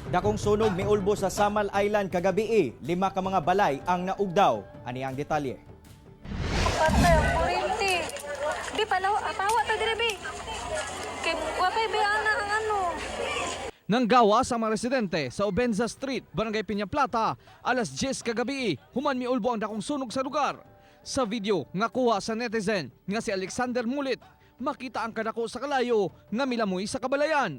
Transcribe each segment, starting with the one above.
Dakong sunog miulbo sa Samal Island kagabi, lima ka mga balay ang naugdaw. Ani ang detalye. Patay ang kuryente. Di pala, apawa ta dire bi. Kay wapay bi ana ang ano. Nanggawa sa mga residente sa Obenza Street, Barangay Peña Plata, alas 10 kagabi, human miulbo ang dakong sunog sa lugar. Sa video nga kuha sa netizen nga si Alexander Mulit, makita ang kadako sa kalayo nga milamoy sa kabalayan.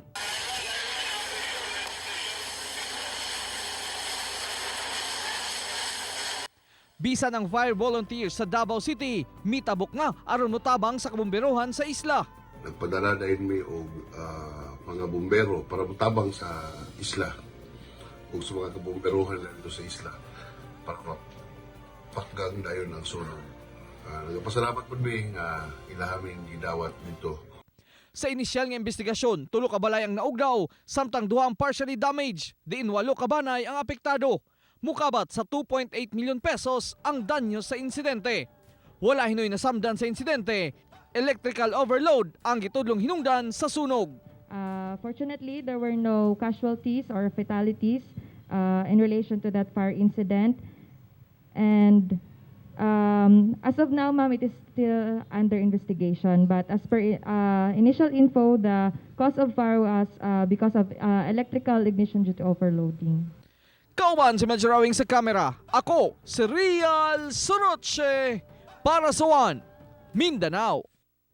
Bisan ang fire volunteers sa Davao City, mitabok nga aron motabang sa kabomberohan sa isla. Nagpadala dahil mi og mga bumbero para mutabang sa isla ug sa mga kabomberohan na dito sa isla para mapakgang dayon ang sunog. Nagpasalamat pud mi nga ilahaming gidawat dito. Sa inisyal nga investigasyon, tulo ka balay ang naugdaw, samtang duha ang partially damaged, diin walo ka banay ang apektado. Mukabat sa 2.8 milyon pesos ang danyo sa insidente. Wala hinoy nasamdan sa insidente. Electrical overload ang gitudlong hinungdan sa sunog. Fortunately, there were no casualties or fatalities in relation to that fire incident. And as of now, ma'am, it is still under investigation. But as per initial info, the cause of fire was because of electrical ignition due to overloading. Kauban si Medyo Rawing sa kamera. Ako, si Real Soroche para sa One, Mindanao.